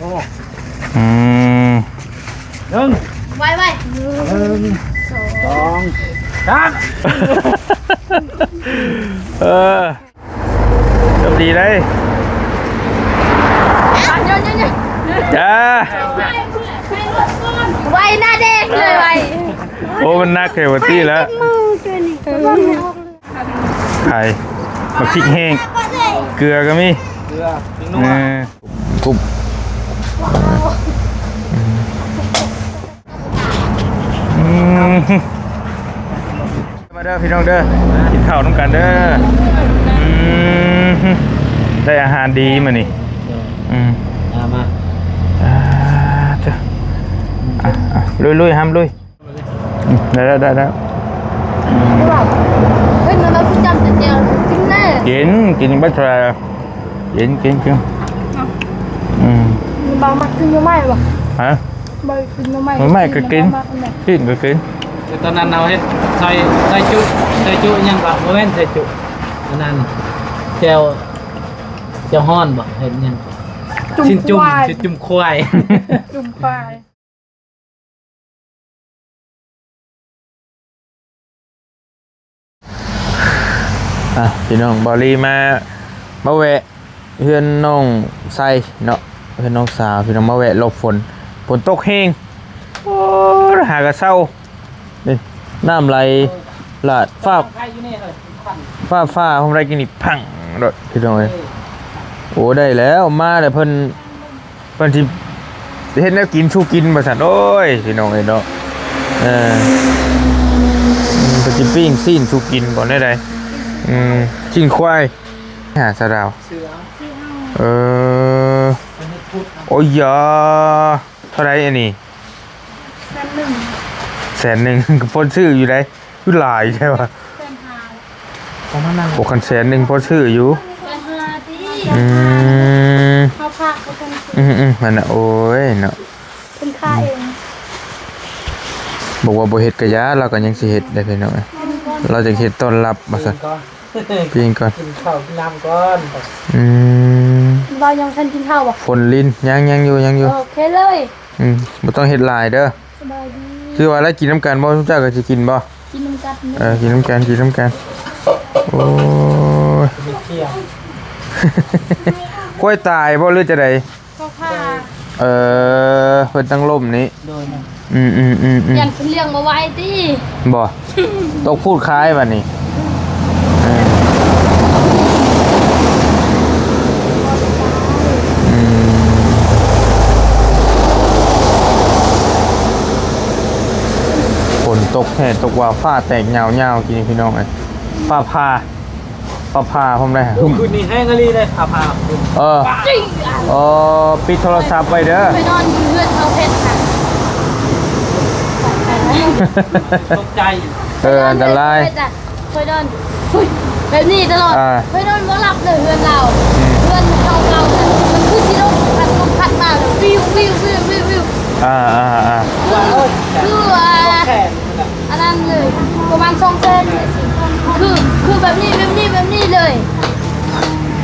ອືມ ໜຶ່ງ ໄວໆ ໜຶ່ງ ສອງ ສາມ ເອີ ໂຊກດີເດີ ຈ້າ ໄວໜ້າແດງເລີຍ ໄວ ໂອ້ ມັນໜັກແທ້ວ່າຕິລະ ມືຕົວນີ້ ໄຂ່ ໝາກພິກແຫ້ງ ເກືອກໍມີ ເກືອ ພິກນົວ ເອີ ກຸບ ອືມ ມາເດີພີ່ນ້ອງເດີ ກິນເຂົ້ານຳກັນເດີ ອືມ ໄດ້ອາຫານດີມື້ນີ້ ອືມ ມາ ມາ ອ່າ ເຈົ້າ ອ່ະ ອ່ະ ລຸຍໆ ຫ້າມລຸຍ ອືມ ໄດ້ແລ້ວ ໄດ້ແລ້ວ ອືມ ເຮີ້ຍ ມັນເອົາຄືຈຳແຕ່ແຈ່ວກິນແດ່ ກິນ ກິນເບິດເທົ່າໃດ ກິນ ກິນ ກິນ ເອົາ ອືມ ບ່າວມັກກິນໜໍ່ໄມ້ບໍ່? ຮະ? ບ່າວກິນໜໍ່ໄມ້ ໜໍ່ໄມ້ກໍກິນ ກິນກໍກິນ ແຕ່ຕອນນັ້ນເຮົາເຮັດຊອຍ ຊອຍຈຸ ຊອຍຈຸຫຍັງກໍບໍ່ແມ່ນຊອຍຈຸ ອັນນັ້ນ ແຈ່ວ ແຈ່ວຮ້ອນບໍ່? ເຮັດຫຍັງ? ຊີ້ນຈຸ້ມ ຊີ້ນຈຸ້ມຄວາຍ ຈຸ້ມຄວາຍ. ອ່ະ ພີ່ນ້ອງ ບ່າວລີມາ ມາແວະເຮືອນນ້ອງໄຊເນາະ ເຮືອນນ້ອງສາວ ພີ່ນ້ອງ ມາແວະຫຼົບຝົນ ຝົນຕົກແຮງ ໂອ້ ຫາກະເຊົາ ນີ້ ນ້ຳໄຫຼຫຼາດ ຟ້າ ຟ້າ ຟ້າ ຫົວໃດກິນນີ້ ພັງໂລດ ພີ່ນ້ອງເອີຍ ໂອ້ ໄດ້ແລ້ວ ມາແລ້ວ ເພິ່ນ ເພິ່ນຊິເຮັດແນວກິນສູ່ກິນວ່າຊັ້ນ ໂອ້ຍ ພີ່ນ້ອງເອີຍເນາະ ເອີ ເພິ່ນຊິປີ້ງຊີ້ນສູ່ກິນບໍ່ ແນວໃດ ອືມ ຊີ້ນຄວາຍ ຫາສາວດາວ ເອີ ໂອ້ຍຢາ ເທົ່າໃດອັນນີ້? ແສນໜຶ່ງ ແສນໜຶ່ງ ກໍພໍຊື້ຢູ່ໃດ ຄືຫຼາຍແທ້ວະ ແສນຫ້າ ປະມານນັ້ນ ໂອ້ ຄັນແສນໜຶ່ງພໍຊື້ຢູ່ ແສນຫ້າຕິ ອືມ ເຮົາພາກເຂົາເພິ່ນ ອືມໆ ນັ້ນນະ ໂອ້ຍເນາະ ເພິ່ນຂາຍເອງ ອືມ ບອກວ່າບໍ່ເຮັດກະຢ່າ ລາວກໍຍັງຊິເຮັດໄດ໋ ພີ່ນ້ອງເອີຍ ລາວຈະເຮັດຕ້ອນຮັບວ່າຊັ້ນ ປີ້ງກ່ອນ ກິນເຂົ້າກິນນ້ຳກ່ອນ ອືມ ບ່າວຍັງບໍ່ທັນກິນເຂົ້າບໍ່? ຝົນລິນ ຍັງ ຍັງຢູ່ ຍັງຢູ່ ໂອເຄເລີຍ ອືມ ບໍ່ຕ້ອງເຮັດຫຼາຍເດີ ສະບາຍດີ ຄືວ່າລະ ກິນນຳກັນບໍ່? ຊຸມເຈົ້າກໍຊິກິນບໍ່? ກິນນຳກັນ ເອີ ກິນນຳກັນ ກິນນຳກັນ ໂອ້ຍ ຄວາຍຕາຍບໍ່ ຫຼືຈັ່ງໃດ? ເຂົາພາ ເອີ ເພິ່ນຕັ້ງລົມນີ້ ໂດຍ ອືມໆໆໆ ຢ້ານເພິ່ນລ້ຽງບໍ່ໄຫວຕິ ບໍ່ ຕົກພູດຄາຍບັດນີ້ ເອີ ອືມ ຝົນຕົກແທ້ຕົກວ່າ ຟ້າແຕກຍາວໆ ກີ້ນີ້ ພີ່ນ້ອງເອີຍ ຟ້າຜ່າ ຟ້າຜ່າພ້ອມໄດ໋ ຄືນນີ້ແຮງອີ່ຫຼີເດ້ ຟ້າຜ່າ ເອີ ເອີ ປິດໂທລະສັບໄວ້ເດີ ໄປນອນຢູ່ເຮືອນເຂົາເພັດນະ ຕົກໃຈ ເອີ ອັນຕະລາຍ ເພດນະ ຂ້ອຍນອນ ອຸ້ຍ ແບບນີ້ຕະຫຼອດ ອ່າ ຂ້ອຍນອນບໍ່ຫຼັບເລີຍ ເຮືອນລາວ ອືມ ເຮືອນເກົ່າໆ ມັນຄືຊິລົມ ພັດລົມພັດມາ ວິວ ວິວ ວິວ ວິວ ອ່າ ອ່າ ອ່າ ຄື ຄືວ່າ ອັນນັ້ນເລີຍ ປະມານສອງແສນ ຄື ຄືແບບນີ້ ແບບນີ້ ແບບນີ້ເລີຍ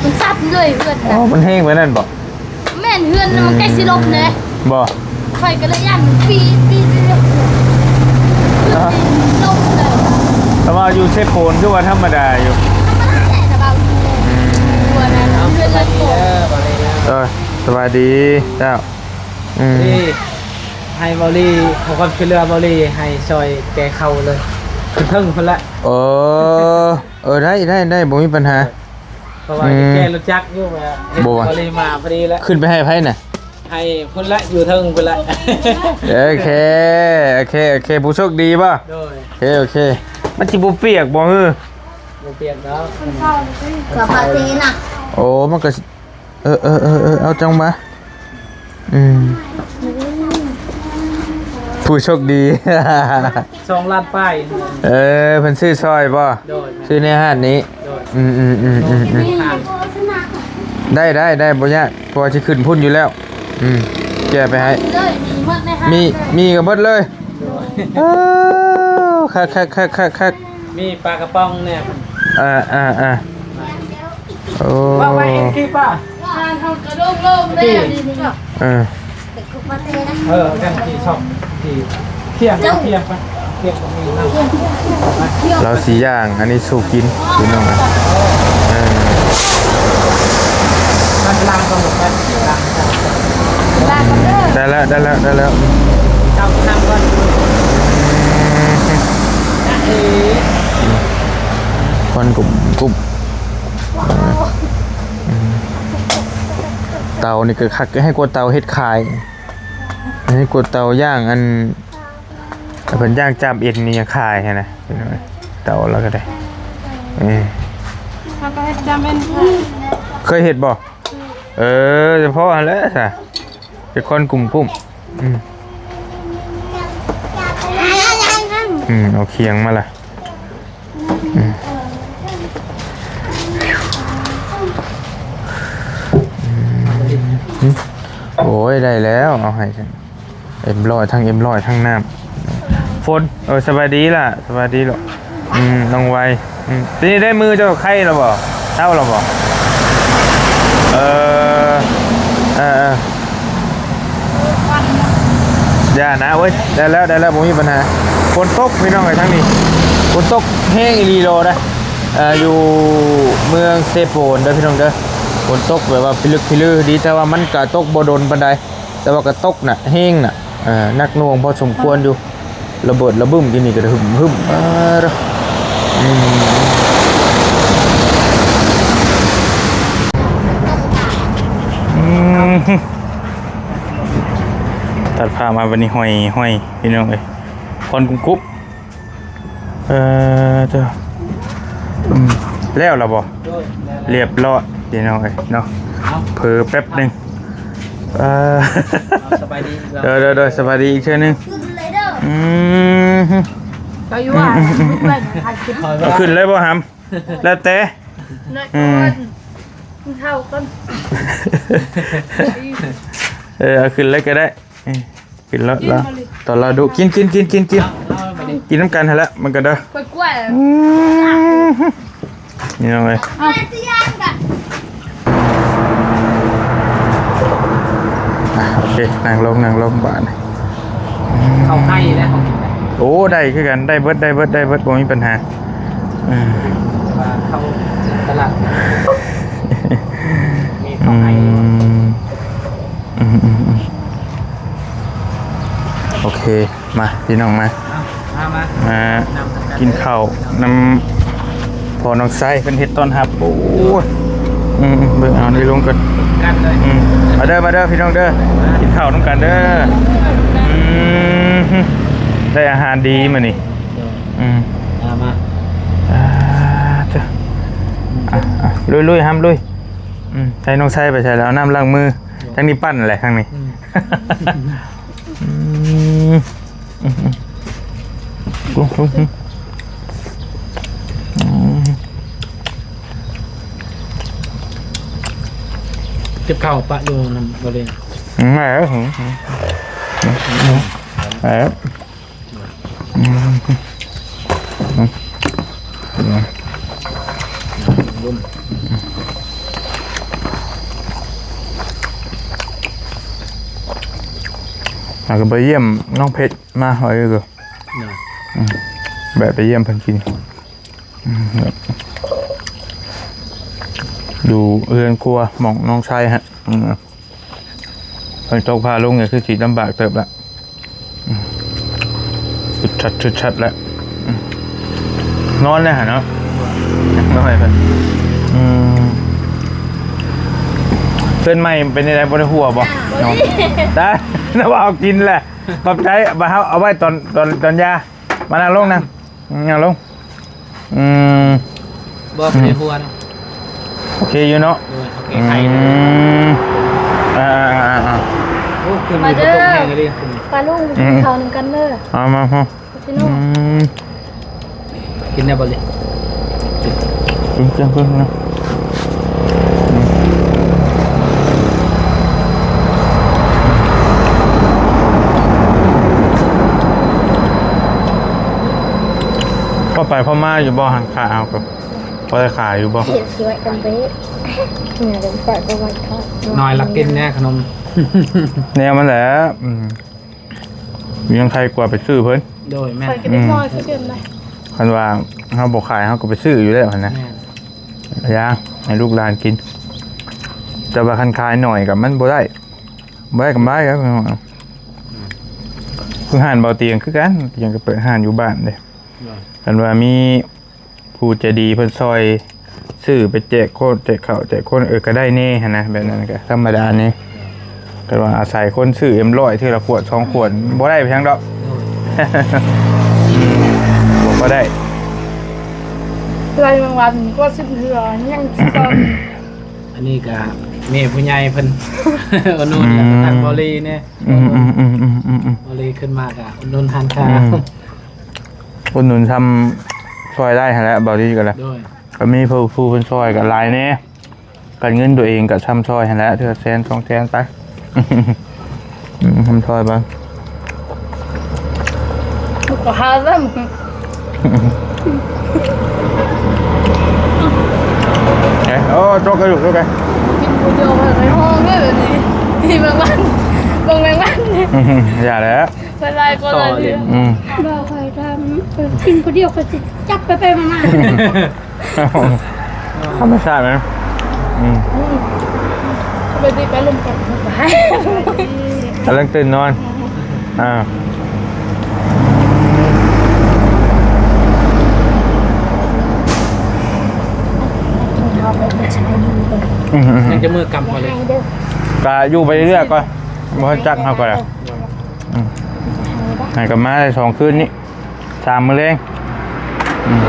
ມັນສັ່ນເລີຍເຮືອນ ອໍ ນະ ມັນແຮງປານນັ້ນບໍ່? ແມ່ນ ເຮືອນມັນໃກ້ຊິລົ້ມເດ້ ອືມ ບໍ່ ຂ້ອຍກໍເລີຍຢ້ານມັນປີ້ ປີ້ ປີ້ ລົ້ມເລີຍ ແຕ່ວ່າຢູ່ເຊໂປນຄືວ່າທຳມະດາຢູ່ ທຳມະດາແຫຼະ ແຕ່ວ່າ ອືມ ຢູ່ອັນນັ້ນ ເຮືອນລະໂປນ ເອີ ສະບາຍດີເຈົ້າ ອືມ ນີ້ ໃຫ້ເບົາລີ ຂໍຄວາມຊ່ວຍເຫຼືອເບົາລີ ໃຫ້ຊ່ອຍແກ່ເຂົ້າເລີຍ ຂຶ້ນເທິງພຸ້ນແຫຼະ ເອີ ເອີ ໄດ້ ໄດ້ ໄດ້ ບໍ່ມີບັນຫາ ເພາະວ່າ ອືມ ຈະແກ່ລົດຈັກຢູ່ ວ່າເຫັນ ບໍ່ວ່າ ເບົາລີມາພໍດີແລ້ວ ຂຶ້ນໄປໃຫ້ໃຜນະ? ໃຫ້ພຸ້ນແຫຼະ ຢູ່ເທິງພຸ້ນແຫຼະ ໂອເຄ ໂອເຄ ໂອເຄ ຜູ້ໂຊກດີບໍ່? ໂດຍ ໂອເຄ ໂອເຄ ມັນຊິບໍ່ປຽກບໍ່? ເອີ ບໍ່ປຽກດອກ ກະປາຕີນະ ໂອ້ ມັນກະ ເອີ ເອີ ເອີ ເອີ ເອົາຈັ່ງມາ ອືມ ຜູ້ໂຊກດີ ສອງລ້ານປາຍ ເອີ ເພິ່ນຊື້ຊ່ອຍບໍ່? ໂດຍ ຊື້ໃນຮ້ານນີ້ ໂດຍ ອືມໆໆໆ ໄດ້ ໄດ້ ໄດ້ ບໍ່ຍາກ ເພາະວ່າຊິຂຶ້ນພຸ້ນຢູ່ແລ້ວ ອືມ ແກ່ໄປໃຫ້ ມີ ມີກໍເບິດເລີຍ ໂດຍ ເອີ ຄັກໆໆໆໆ ມີປາກະປ໋ອງແດ່ ເອີໆໆ ໂອ້ ວ່າໄວ້ເອັນຄລິບປ່ະ? ເຮົາກະດົງລົງແລ້ວນີ້ ເອີ ເອີ ກັນທີ່ຊອບທີ່ ທ່ຽງ ທ່ຽງໄປ ທ່ຽງກໍມີນຳ ລາວຊິຍ່າງອັນນີ້ສູ່ກິນ ພີ່ນ້ອງເອີຍ ເອີ ລ້າງກ່ອນລູກ ໄປ ລ້າງກ່ອນເດີ ໄດ້ແລ້ວ ໄດ້ແລ້ວ ໄດ້ແລ້ວ ເອົານ້ຳກ່ອນ ອືມ ເອີ ຄວັນກຸບກຸບ ອືມ ເຕົານີ້ກໍຄັກ ໃຫ້ກວ່າເຕົາເຮັດຂາຍ ໃຫ້ກວ່າເຕົາຍ່າງ ອັນ ເພິ່ນຍ່າງຈາມເອັນນີ້ຍັງຂາຍຫັ້ນນະ ເຕົາລາວກໍໄດ້ ເອີ ເຮົາກໍເຮັດຈາມເອັນຂາຍ ເຄີຍເຮັດບໍ່? ເອີ ສະເພາະຫັ້ນແຫຼະຊະ ເປັນຄົນກຸ້ມໆ ອືມ ອືມ ເອົາຄຽງມາລະ ອືມ ອືມ ໂອ້ຍ ໄດ້ແລ້ວ ເອົາໃຫ້ ເອັມຮ້ອຍ ທັງເອັມຮ້ອຍ ທັງນ້ຳ ຝົນ ເອີ ສະບາຍດີລະ ສະບາຍດີລູກ ອືມ ນ້ອງໄວ ອືມ ເປັນຈັ່ງໃດ ມືເຈົ້າໄຄລະບໍ່? ເຊົາລະບໍ່? ເອີ ເອີ ເອີ ຢ່ານະ ໂອ້ຍ ໄດ້ແລ້ວ ໄດ້ແລ້ວ ບໍ່ມີບັນຫາ ຝົນຕົກພີ່ນ້ອງເອີຍ ທາງນີ້ ຝົນຕົກແຮງອີ່ຫຼີໂລດະ ເອີ ຢູ່ເມືອງເຊໂປນເດີພີ່ນ້ອງເດີ ຝົນຕົກແບບວ່າພິລຶກພິລື ດີແຕ່ວ່າມັນກະຕົກບໍ່ດົນປານໃດ ແຕ່ວ່າກໍຕົກໜັກແຮງນະ ເອີ ໜັກໜ່ວງພໍສົມຄວນຢູ່ ລະເບີດລະບຶ້ມຢູ່ນີ້ກໍໄດ້ ຫຶ້ມໆ ອາ ອືມ ຕັດພາບມາບັດນີ້ ຫ້ອຍໆ ພີ່ນ້ອງເອີຍ ຄວັນກຸບໆ. ເອີ ເຈົ້າ ອືມ ແລ້ວລະບໍ່? ໂດຍ ແລ້ວ ລຽບຮ້ອຍ ພີ່ນ້ອງເອີຍເນາະ ເອົາ ເຜີແປັບໜຶ່ງ ເອີ ເອົາ ສະບາຍດີ ໂດຍ ໂດຍ ໂດຍ ສະບາຍດີອີກເທື່ອໜຶ່ງ ຂຶ້ນເລີຍເດີ ອືມ ໄປຢູ່ວ່າ ອືມ ເອົາຂຶ້ນເລີຍບໍ່ຫຳ? ແລ້ວແຕ່ ອືມ ເອົາຂຶ້ນເລີຍກໍໄດ້ ເອີ ກິນແລ້ວ ກິນມາລີ ຕອນລາວດຸ ກິນ ກິນ ກິນ ກິນ ກິນ ເອົາ ເອົາໄປດິ ກິນນຳກັນຫັ້ນແຫຼະ ມັນກໍເດີ ກ້ວຍໆ ອືມ ນີ້ນ້ອງເອີຍ ເອົາ ອ່ະ ໂອເຄ ນັ່ງລົງ ນັ່ງລົງບາດນີ້ ເຂົ້າໄຂ່ແລ້ວ ຂອງກິນ ໂອ້ ໄດ້ຄືກັນ ໄດ້ເບິດ ໄດ້ເບິດ ໄດ້ເບິດ ບໍ່ມີບັນຫາ ອືມ ວ່າເຂົ້າຕະຫຼາດ ມີເຂົ້າໄຂ່ ອືມ ອືມ ອືມ ອືມ ໂອເຄ ມາ ພີ່ນ້ອງມາ ເອົາ ມາ ມາ ມາກິນເຂົ້ານຳພໍ່ນ້ອງໄຊ ເພິ່ນເຮັດຕ້ອນຮັບ ໂອ້ຍ ອືມ ເບິ່ງເອົານີ້ລົງກ່ອນ ກັນເລີຍ ອືມ ມາເດີ ມາເດີ ພີ່ນ້ອງເດີ ມາ ກິນເຂົ້ານຳກັນເດີ ອືມ ໄດ້ອາຫານດີມື້ນີ້ ໂດຍ ອືມ ມາ ມາ ອ່າ ເຈົ້າ ອ່ະ ອ່ະ ລຸຍໆ ຫຳລຸຍ ອືມ ໃຫ້ນ້ອງໄຊໄປໃສແລ້ວ ເອົານ້ຳລ້າງມື ໂດຍ ທາງນີ້ປັ້ນແຫຼະ ທາງນີ້ ອືມ ອືມ ອືມ ອືມ ອືມ ເກັບເຂົ້າປະຢູ່ນຳບໍ່ເລີຍ ອືມ ເອີ ອືມ ເອີ ອືມ ອືມ ອືມ ແລ້ວກໍໄປຢ້ຽມນ້ອງເພັດມາ ໄວ້ເດີ ອືມ ແບບໄປຢ້ຽມເພິ່ນກິນ ອືມ ຢູ່ເຮືອນຄົວໝ່ອງນ້ອງຊາຍຫັ້ນ ອືມ ຝົນຕົກຟ້າລົງນີ້ຄືຊິລຳບາກເຕີບລະ ອືມ ຊຶດຊັດຊຶດຊັດແລ້ວ ອືມ ນອນແລ້ວຫະເນາະ ນອນໄປ ອືມ ເຮືອນໃໝ່ເປັນຈັ່ງໃດ ບໍ່ໄດ້ຮົ່ວບໍ່? ບໍ່ໄດ້ ໄດ້ ນະວ່າເອົາກິນແຫຼະ ຂອບໃຈ ມາເຮົາເອົາໄວ້ຕອນ ຕອນ ຕອນຢາ ມານັ່ງລົງ ນັ່ງ ນັ່ງລົງ ອືມ ບໍ່ ບໍ່ໄດ້ຮົ່ວເນາະ ໂອເຄຢູ່ເນາະ ໂດຍ ໂອເຄ ອືມ ໄຄເດີ ອ່າໆໆໆ ໂອ້ ຄືນນີ້ຝົນຕົກແຮງອີ່ຫຼີ ມາເດີ ປ້າລຸງ ອືມ ກິນເຂົ້ານຳກັນເດີ ເອົາມາ ມາ ພີ່ນ້ອງ ອືມ ກິນໄດ້ບໍ່ເລີຍ? ກິນ ກິນ ກິນນະ ອືມ ພໍໄປພໍມາຢູ່ບໍ່ຫັ້ນ ຂ້າເຮົາກໍ ພໍໄດ້ຂາຍຢູ່ບໍ່? ເຮັດຊ່ວຍກັນເບະ ເມື່ອເດີນປ່ອຍບໍ່ໄຫວເທາະ ນ້ອຍລັກກິນແນ່ຂະໜົມ ແນວມັນແຫຼະ ອືມ ຍັງໄຄກວ່າໄປຊື້ເພິ່ນ ໂດຍ ແມ່ນ ຂ້ອຍກໍເດັກນ້ອຍຄືກັນນະ ຄັນວ່າເຮົາບໍ່ຂາຍ ເຮົາກໍໄປຊື້ຢູ່ແລ້ວຫັ້ນນະ ແມ່ນ ຢ່າໃຫ້ລູກຫຼານກິນ ແຕ່ວ່າຄັນຂາຍໜ້ອຍກໍມັນບໍ່ໄດ້ ບໍ່ໄດ້ກຳໄລຄັບ ອືມ ຄືຮ້ານເບົາຕຽງຄືກັນ ຕຽງກໍເປີດຮ້ານຢູ່ບ້ານເດ້ ໂດຍ ຄັນວ່າມີ ຜູ້ໃຈດີເພິ່ນຊ່ອຍຊື້ໄປແຈກຄົນ ແຈກເຂົ້າແຈກຄົນ ເອີ ກໍໄດ້ແດ່ຫັ້ນນະ ແບບນັ້ນກໍທຳມະດາແດ່ ແຕ່ວ່າອາໄສຄົນຊື້ເອັມຮ້ອຍເທື່ອລະຂວດສອງຂວດ ບໍ່ໄດ້ໄປຫຍັງດອກ ບໍ່ໄດ້ ໄລ່ແມງວັນກໍສິບເທື່ອ ຍັງຊິຊ້ອນ ອັນນີ້ກໍແມ່ຜູ້ໃຫຍ່ເພິ່ນ ອຸດໜູນ ອືມ ທາງເບົາຫຼີແດ່ ອືມໆໆໆໆໆ ເບົາຫຼີຂຶ້ນມາກໍອຸດໜູນຮ້ານຄ້າ ອືມ ອຸດໜູນຊ່ຳຊ່ອຍໄດ້ຫັ້ນແຫຼະ ເບົາຫຼີກໍໄດ້ ໂດຍ ກໍມີຜູ້ ຜູ້ເພິ່ນຊ່ອຍກໍຫຼາຍແດ່ ການເງິນຕົວເອງກໍຊ່ຳຊ່ອຍຫັ້ນແຫຼະ ເທື່ອແສນສອງແສນໄປ ອືມ ຊ່ຳຊ່ອຍໄປ ກໍຫາຊ້ຳ ເອີ ໂອ ຈົກກັນຢູ່ ຈົກກັນ ກິນຜູ້ດຽວໄປຫ້ອງເດ້ ແບບນີ້ ມີແມງວັນ ເບິ່ງແມງວັນ ອືມ ຢ່າແຫຼະ ເພິ່ນຫຼາຍກວ່າຫຼາຍເທື່ອ ອືມ ບໍ່ ຂ້ອຍທຳ ກິນຜູ້ດຽວ ຂ້ອຍຊິຈັບໄປໄປມາໆ ທຳມະຊາດນະ ອືມ ອືມ ໄປດີໄປລົມກັນ ກຳລັງຕື່ນນອນ ອ່າ ອືມ ອືມ ອືມ ຍັງຈະມືກຳພໍເລີຍ ກະຢູ່ໄປເລື້ອຍໆກ່ອນ ບໍ່ຮູ້ຈັກເຮົາກໍໄດ້ ອືມ ໃຫ້ກັບມາໄດ້ສອງຄືນນີ້ ສາມມື້ແລງ ອືມ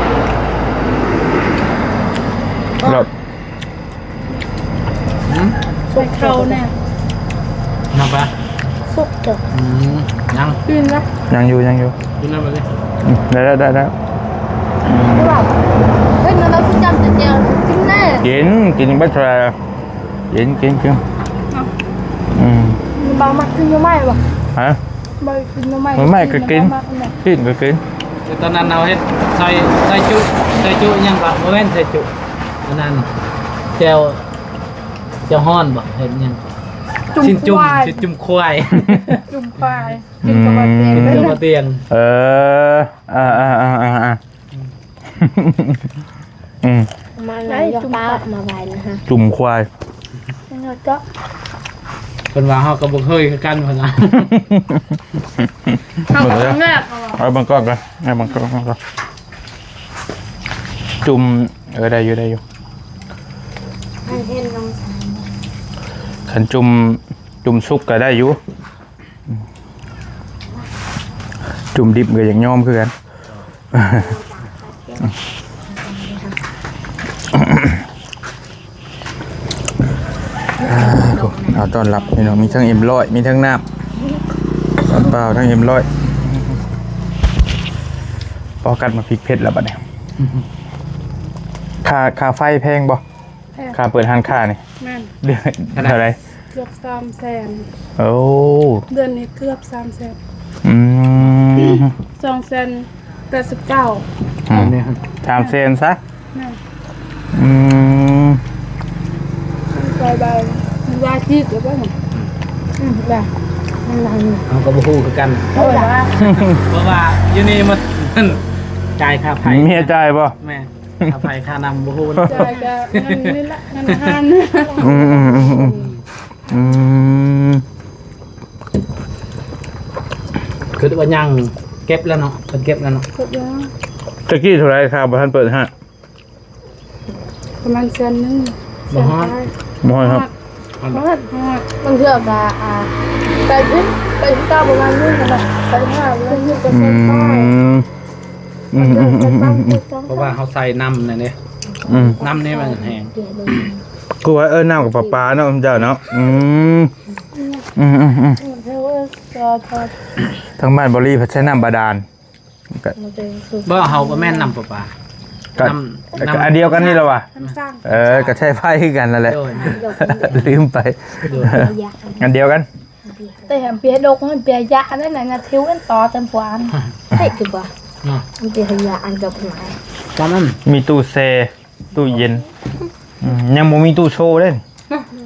ແລ້ວ ອືມ ໃສ່ເຂົ້າແດ່ ນັບປະ ສຸກເດີ ອືມ ຍັງ ຕື່ນລະ ຍັງຢູ່ ຍັງຢູ່ ກິນແລ້ວບັດນີ້ ອືມ ໄດ້ແລ້ວ ໄດ້ແລ້ວ ອືມ ເພິ່ນວ່າເພິ່ນວ່າຊິຈຳແຕ່ແຈ່ວ ກິນແດ່ ກິນ ກິນເບິດເທົ່າໃດ ກິນ ກິນ ກິນ ເອົາ ອືມ ບ່າວມັກກິນໜໍ່ໄມ້ບໍ່? ຮະ? ບໍ່ກິນໜໍ່ໄມ້ ໜໍ່ໄມ້ກໍກິນ ຊີ້ນກໍກິນ ແຕ່ຕອນນັ້ນເຮົາເຮັດຊອຍ ຊອຍຈຸ ຊອຍຈຸຫຍັງກໍ ບໍ່ແມ່ນຊອຍຈຸ ອັນນັ້ນ ແຈ່ວ ແຈ່ວຮ້ອນບໍ່ ເຮັດຫຍັງ ຊີ້ນຈຸ້ມ ຊີ້ນຈຸ້ມຄວາຍ ຈຸ້ມຄວາຍ ອືມ ກິນກັບໝາກຕຽງ ກິນກັບໝາກຕຽງ ເອີ ອ່າໆໆໆ ອືມ ມາ ໄດ້ຈຸ່ມຄວາຍ ມາໄວ້ນະຮະ ຈຸ່ມຄວາຍ ເນາະ ເພິ່ນວ່າເຮົາກໍບໍ່ເຄີຍຄືກັນເພິ່ນວ່າ ເຮົາກໍຄັ້ງແລກ ເອົາເບິ່ງກ່ອນ ເອົາເບິ່ງກ່ອນ ເອົາເບິ່ງກ່ອນ ຈຸ່ມ ເອີ ໄດ້ຢູ່ ໄດ້ຢູ່ ຄັນຈຸ່ມ ຈຸ່ມສຸກກໍໄດ້ຢູ່. ຈຸ່ມດິບກໍຢາກຍອມຄືກັນ. ເອົາຕ້ອນຮັບພີ່ນ້ອງ ມີທັງເອັມຮ້ອຍ ມີທັງນ້ຳ ນ້ຳເປົ່າ ທັງເອັມຮ້ອຍ ພໍກັດໝາກພິກເຜັດແລ້ວບັດນີ້. ຄ່າ ຄ່າໄຟແພງບໍ່? ແພງ. ຄ່າເປີດຮ້ານຄ້ານີ້ ແມ່ນ ເດືອນເທົ່າໃດ? ເກືອບສາມແສນ. ໂອ້ ເດືອນນີ້ເກືອບສາມແສນ. ອືມ ສອງແສນແປດສິບເກົ້າ. ອືມ ສາມແສນຊະ. ແມ່ນ. ອືມ ໄປບາຍ ມັນວ່າຈີບແລ້ວບໍ່ນີ້? ອືມ ອືມ ໄດ້ ມັນຫຼາຍນີ້ ເຮົາກໍບໍ່ຮູ້ຄືກັນ. ເອີ ເພາະວ່າຢູ່ນີ້ມັນ ມັນຈ່າຍຄ່າໄຟ ເມຍຈ່າຍບໍ່? ແມ່ນ. ຄ່າໄຟຄ່ານ້ຳບໍ່ຮູ້ນະ. ຈ່າຍກະເງິນນີ້ລະ ເງິນອາຫານ. ອືມ ອືມ ອືມ ອືມ ອືມ ຄິດວ່າຍັງເກັບແລ້ວເນາະ ເພິ່ນເກັບແລ້ວເນາະ. ເກັບແລ້ວ. ຕະກີ້ເທົ່າໃດ ຄ່າບໍ່ທັນເປີດຮ້ານ? ປະມານແສນໜຶ່ງ. ບໍ່ຮອດ ແສນປາຍ. ບໍ່ຮອດຄັບ. ຮອດ ຮອດ ຮອດ. ບາງເທື່ອກະ ອ່າ ໄປພຸ້ນ ໄປເກົ່າປະມານໜຶ່ງ ປະມານ ໄປຫ້າ ບາງເທື່ອກະແສນປາຍ. ອືມ ອືມ ອືມ ອືມ ອືມ ເພາະວ່າເຮົາໃສ່ນ້ຳນັ້ນເດ້. ອືມ ນ້ຳນີ້ມັນແຮງ. ຄືວ່າ ເອີ ນ້ຳກັບປະປາເນາະ ເຈົ້າເນາະ. ອືມ ອືມ ອືມ ອືມ ທາງບ້ານບໍ່ລີເພິ່ນໃຊ້ນ້ຳບາດານ. ບໍ່ ເຮົາບໍ່ແມ່ນນ້ຳປະປາ. ກະ ນ້ຳ ກະ ນ້ຳ ອັນດຽວກັນນີ້ລະວ່າ. ເອີ ກະໃຊ້ໄຟຄືກັນນັ້ນແຫຼະ. ໂດຍ ແມ່ນ. ລືມໄປ. ໂດຍ ອັນດຽວກັນ. ແຕ່ເປັນດົກ ເປັນຢາອັນນັ້ນນະ ທິວອັນຕໍ່ເຕັມປານ ໃຫ້ຄືບໍ່? ເນາະ ເປັນຢາອັນດອກໄມ້ ຕອນນັ້ນມີຕູ້ແຊ່ ຕູ້ເຢັນ ອືມ ຍັງບໍ່ມີຕູ້ໂຊເດ້.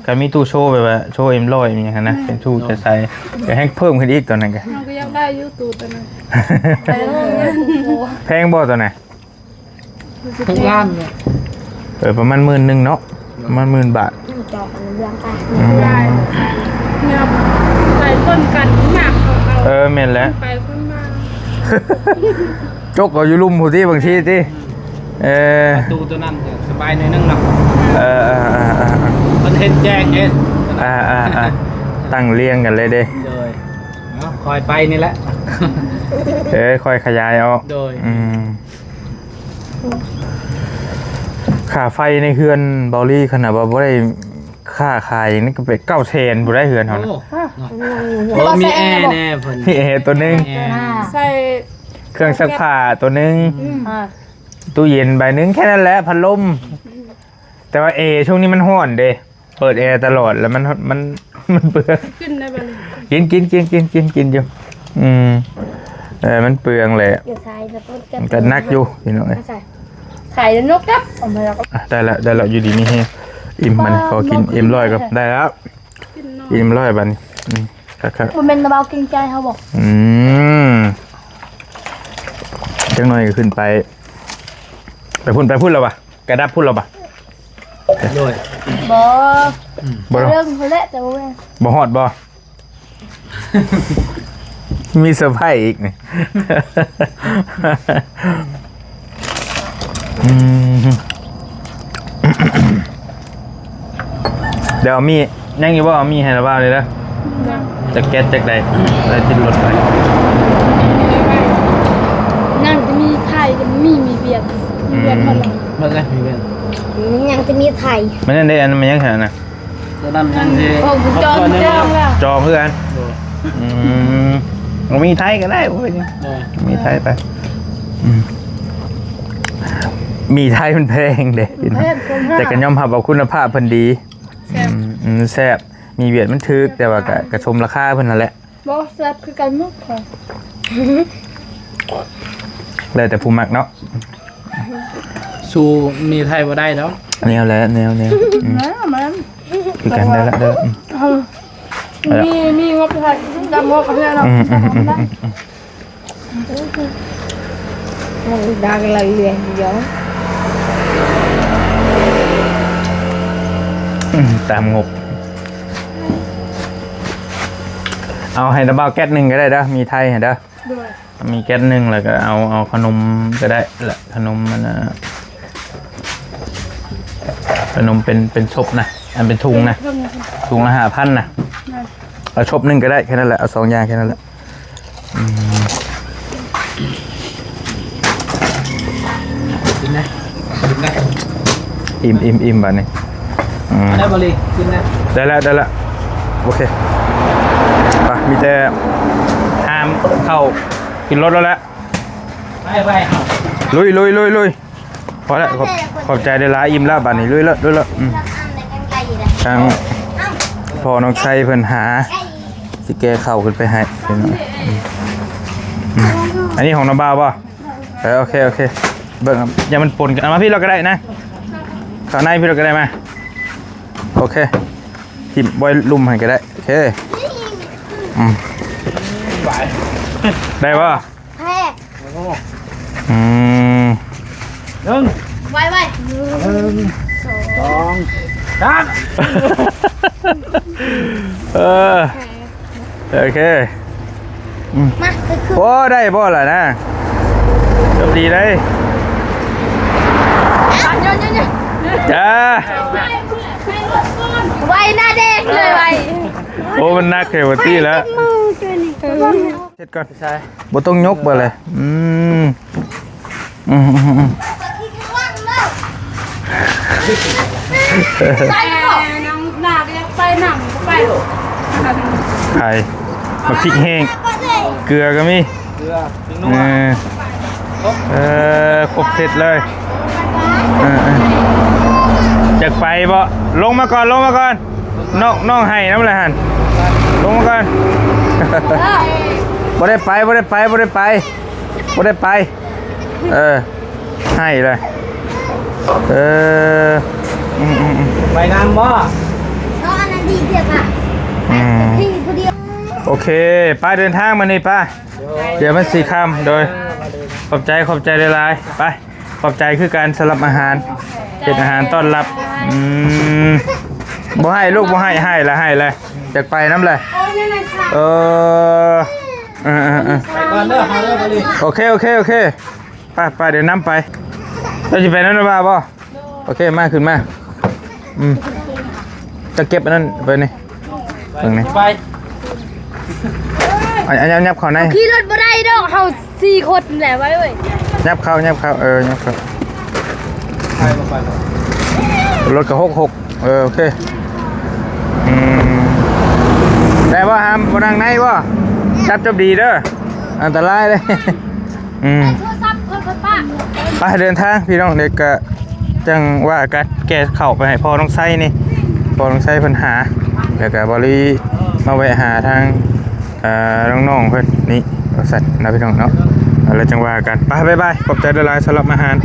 ຄັນມີຕູ້ໂຊແບບວ່າໂຊເອັມຮ້ອຍອີ່ຫຍັງຫັ້ນນະ ເປັນຕູ້ຈະໃສ່ ກໍແຮງເພີ່ມຂຶ້ນອີກຕອນນັ້ນກໍ ເຮົາກໍຢາກໄດ້ຢູ່ຕູ້ຕົວນັ້ນ. ແພງບໍ່ຕົວນັ້ນ? ຫົກລ້ານເນາະ. ເອີ ປະມານໝື່ນໜຶ່ງເນາະ ປະມານໝື່ນບາດ. ອືມ ໄປຊົນກັນ ເອີ ແມ່ນແຫຼະ ໄປຄົນມາ ຈົກເອົາຢູ່ລຸ່ມພຸ້ນຕິ ບາງທີຕິ. ເອີ ປະຕູຕົວນັ້ນກໍສະບາຍໜ້ອຍໜຶ່ງເນາະ. ເອີ ເອີ ເອີ ເອີ ເພິ່ນເຮັດແຈ້ງເຮັດ ອ່າໆໆ ຕັ້ງລຽງກັນເລີຍເດ້. ໂດຍ ເນາະ ຄ່ອຍໄປນີ້ແຫຼະ. ເອີ ຄ່ອຍຂະຫຍາຍອອກ. ໂດຍ ອືມ ຄ່າໄຟໃນເຮືອນເບົາລີ ຄັນວ່າບໍ່ໄດ້ຄ້າຂາຍນີ້ກໍເປັນເກົ້າແສນພຸ້ນໃດ ເຮືອນເຮົານະ. ໂອ້ ໂອ້ ມີແອແດ່ເພິ່ນ ມີແອຕົວໜຶ່ງ ແອ ໃສ່ເຄື່ອງຊັກຜ້າຕົວໜຶ່ງ ອືມ ຕູ້ເຢັນໃບໜຶ່ງ ແຄ່ນັ້ນແຫຼະ ພັດລົມ. ແຕ່ວ່າແອຊ່ວງນີ້ມັນຮ້ອນເດ້ ເປີດແອຕະຫຼອດ ແລ້ວມັນ ມັນ ມັນເປືອງ. ກິນໄດ້ບໍ່ນີ້? ກິນ ກິນ ກິນ ກິນ ກິນ ກິນຢູ່. ອືມ ເອີ ມັນເປືອງແຫຼະ ຢ່າຖ່າຍແລ້ວກໍ ມັນກໍໜັກຢູ່ພີ່ນ້ອງເອີຍ. ຖ່າຍແລ້ວນົກກັບ ເອົາມາແລ້ວກໍ ອ່ະ ໄດ້ແລ້ວ ໄດ້ແລ້ວ ຢູ່ດີມີແຮງ. ອີ່ມບັດນີ້ ຂໍກິນເອັມຮ້ອຍກ່ອນ. ໄດ້ແລ້ວ ກິນເອັມຮ້ອຍບັດນີ້. ອືມ ຄັກໆ ບໍ່ແມ່ນລະເບົາເກງໃຈເຮົາບໍ່? ອືມ ຈັກໜ້ອຍກໍຂຶ້ນໄປ ໄປພຸ້ນ ໄປພຸ້ນແລ້ວວະ. ກະດັບພຸ້ນແລ້ວບະ? ໂດຍ ບໍ່ ອືມ ບໍ່ ເລື່ອງພຸ້ນແຫຼະ ແຕ່ບໍ່ແມ່ນ ບໍ່ຮອດບໍ່? ມີເຊີໄພອີກນີ້. ອືມ ດຽວມີ ຍັງຢູ່ບໍ່? ເອົາມີໃຫ້ລະບ່າວເລີຍເດີ ຈັກແກັດຈັກໃດ ໄດ້ຕິດລົດໄປ. ຍັງຈະມີໄຂ່ ຈະມີ ມີວຽກ ມີວຽກໝົດແລ້ວ ໝົດແລ້ວ ມີວຽກ ຍັງຈະມີໄຂ່ ມັນຍັງໄດ້ອັນ ມັນຍັງຂະໜາດນະ ຕົວນັ້ນຍັງຊິ ໂອ້ ຈອງ ຈອງແລ້ວ ຈອງຄືກັນ. ໂດຍ ອືມ ບໍ່ມີໄທກໍໄດ້ ບໍ່ເປັນຫຍັງ ໂດຍ ມີໄທໄປ. ອືມ ມີໄທມັນແພງເດ້ ແພງ ແຕ່ກໍຍອມຮັບວ່າຄຸນນະພາບເພິ່ນດີ. ແຊບ ອືມ ອືມ ແຊບ ມີວຽດມັນຖືກ ແຕ່ວ່າກໍ ກໍສົມລາຄາເພິ່ນຫັ້ນແຫຼະ. ບໍ່ ແຊບຄືກັນໝົດ ແລ້ວແຕ່ຜູ້ມັກເນາະ ສູ້ມີໄທບໍ່ໄດ້ດອກ ແນວແຫຼະ ແນວ ແນວ ອືມ ແມ່ນ ຄືກັນ ໄດ້ລະ ໄດ້ລະ ອືມ ເອົາ ມີ ມີງົບໄທ ດຳງົບເພື່ອນເນາະ ອືມ ອືມ ອືມ ອືມ. ມັນດັງລະເລື່ອງດຽວ ອືມ ຕາມງົບ ເອົາໃຫ້ຕາບ່າວແກັດໜຶ່ງກໍໄດ້ເດີ ມີໄທໃຫ້ເດີ ໂດຍ ມີແກັດໜຶ່ງ ແລ້ວກໍເອົາ ເອົາຂະໜົມກໍໄດ້ລະ ຂະໜົມອັນນະ ຂະໜົມເປັນ ເປັນສົບນະ ອັນເປັນຖົງນະ ຖົງລະຫ້າພັນນະ ເອົາສົບໜຶ່ງກໍໄດ້ ແຄ່ນັ້ນແຫຼະ ເອົາສອງຢ່າງແຄ່ນັ້ນແຫຼະ. ອືມ ກິນໄດ້ ກິນໄດ້ ອີ່ມ ອີ່ມ ອີ່ມບາດນີ້ ອືມ ໄດ້ບໍ່ລີ ກິນໄດ້ ໄດ້ແລ້ວ ໄດ້ແລ້ວ ໂອເຄ ໄປ ມີແຕ່ຫ້າມເຂົ້າ ຂຶ້ນລົດແລ້ວແຫຼະ ໄປ ໄປ ລຸຍ ລຸຍ ລຸຍ ລຸຍ. ພໍແລ້ວ ຂອບ ຂອບໃຈຫຼາຍໆ ອີ່ມແລ້ວບາດນີ້ ລຸຍແລ້ວ ລຸຍແລ້ວ ອືມ ທາງພໍ່ນ້ອງໄຊເພິ່ນຫາ ຊິແກ່ເຂົ້າຂຶ້ນໄປໃຫ້ ອືມ ອືມ ອັນນີ້ຂອງນ້າບ່າວບໍ່? ເອີ ໂອເຄ ໂອເຄ ເບິ່ງ ຢ່າມັນປົນກັນ ເອົາມາພີ້ລະກໍໄດ້ນະ ເຂົ້າໃນພີ້ລະກໍໄດ້ ມາ ໂອເຄ ຖິ້ມໄວ້ລຸ່ມໃຫ້ກໍໄດ້ ໂອເຄ ອືມ ໄດ້ບໍ່? ແພ ອືມ ໜຶ່ງ ໄວໆ ໜຶ່ງ ສອງ ສາມ ເອີ ໂອເຄ ອືມ ມາ ໂອ້ ໄດ້ບໍ່ລະນະ ໂຊກດີເດ້ ຈ້າ ໄວໜ້າແດງເລີຍ ໄວ ໂອ້ ມັນໜັກແທ້ວ່າຕິລະ ເຮັດກ່ອນ ບໍ່ຕ້ອງຍົກບໍ່ເລີຍ ອືມ ອືມ ອືມ ອືມ ໄປບໍ່? ໄປນຳ ໜ້າກໍຢາກໄປນຳ ບໍ່ໄປ ໄຂ່ ໝາກພິກແຫ້ງ ເກືອກໍມີ ເກືອ ເອີ ເອີ ຄົບເຊັດເລີຍ ເອີ ເອີ ຢາກໄປບໍ່? ລົງມາກ່ອນ ລົງມາກ່ອນ ນ້ອງ ນ້ອງໄຫ້ນຳແຫຼະຫັ້ນ ລົງມາກ່ອນ ບໍ່ໄດ້ໄປ ບໍ່ໄດ້ໄປ ບໍ່ໄດ້ໄປ ບໍ່ໄດ້ໄປ ເອີ ໄຫ້ເລີຍ ເອີ ອືມໆໆ ໄປນຳບໍ່? ເພາະອັນນັ້ນດີເດຍກະ ອືມ ທີ່ຜູ້ດຽວ ໂອເຄ ໄປເດີນທາງມານີ້ ໄປ ດຽວມັນຊິຄ່ຳ ໂດຍ ຂອບໃຈ ຂອບໃຈຫຼາຍໆ ໄປ ຂອບໃຈຄືກັນສຳລັບອາຫານ ເປັນອາຫານຕ້ອນຮັບ ອືມ ບໍ່ໃຫ້ລູກ ບໍ່ໃຫ້ ໃຫ້ລະ ໃຫ້ລະ ຢາກໄປນຳລະ ເອີ ເອີໆໆ ໄປກ່ອນເດີ ເຮົາເດີ ໂອເຄ ໂອເຄ ໂອເຄ ໄປ ໄປ ດຽວນຳໄປ ເຈົ້າຊິໄປນຳນະວ່າບໍ່? ໂອເຄ ມາ ຂຶ້ນມາ ອືມ ຈະເກັບອັນນັ້ນໄປນີ້ ເບິ່ງນີ້ ໄປ ອັນ ອັນ ຍັບ ຍັບເຂົ້າໃນ ຂີ່ລົດບໍ່ໄດ້ດອກ ເຮົາສີ່ຄົນແຫຼະໄວ້ເອີຍ ຍັບເຂົ້າ ຍັບເຂົ້າ ເອີ ຍັບເຂົ້າ ໄປບໍ່ໄປບໍ່ ລົດກໍຫົກຫົກ ເອີ ໂອເຄ ອືມ ໄດ້ບໍ່ຫຳ ບໍ່ນັ່ງໃນບໍ່? ຈັບຈົບດີເດີ ອັນຕະລາຍເດ້ ອືມ ໂທລະສັບເພິ່ນເພິ່ນປະ ໄປເດີນທາງພີ່ນ້ອງ ເດັກກະຈັ່ງວ່າກັນ ແກ່ເຂົ້າໄປໃຫ້ພໍ່ນ້ອງໄຊນີ້ ພໍ່ນ້ອງໄຊເພິ່ນຫາ ແລ້ວກະບໍລີມາແວະຫາທາງ ເອີ ນ້ອງໆເພິ່ນນີ້ ວ່າຊັ້ນນະພີ່ນ້ອງເນາະ ແລ້ວຈັ່ງວ່າກັນ ໄປ ບາຍບາຍ ຂອບໃຈຫຼາຍໆສຳລັບອາຫານ.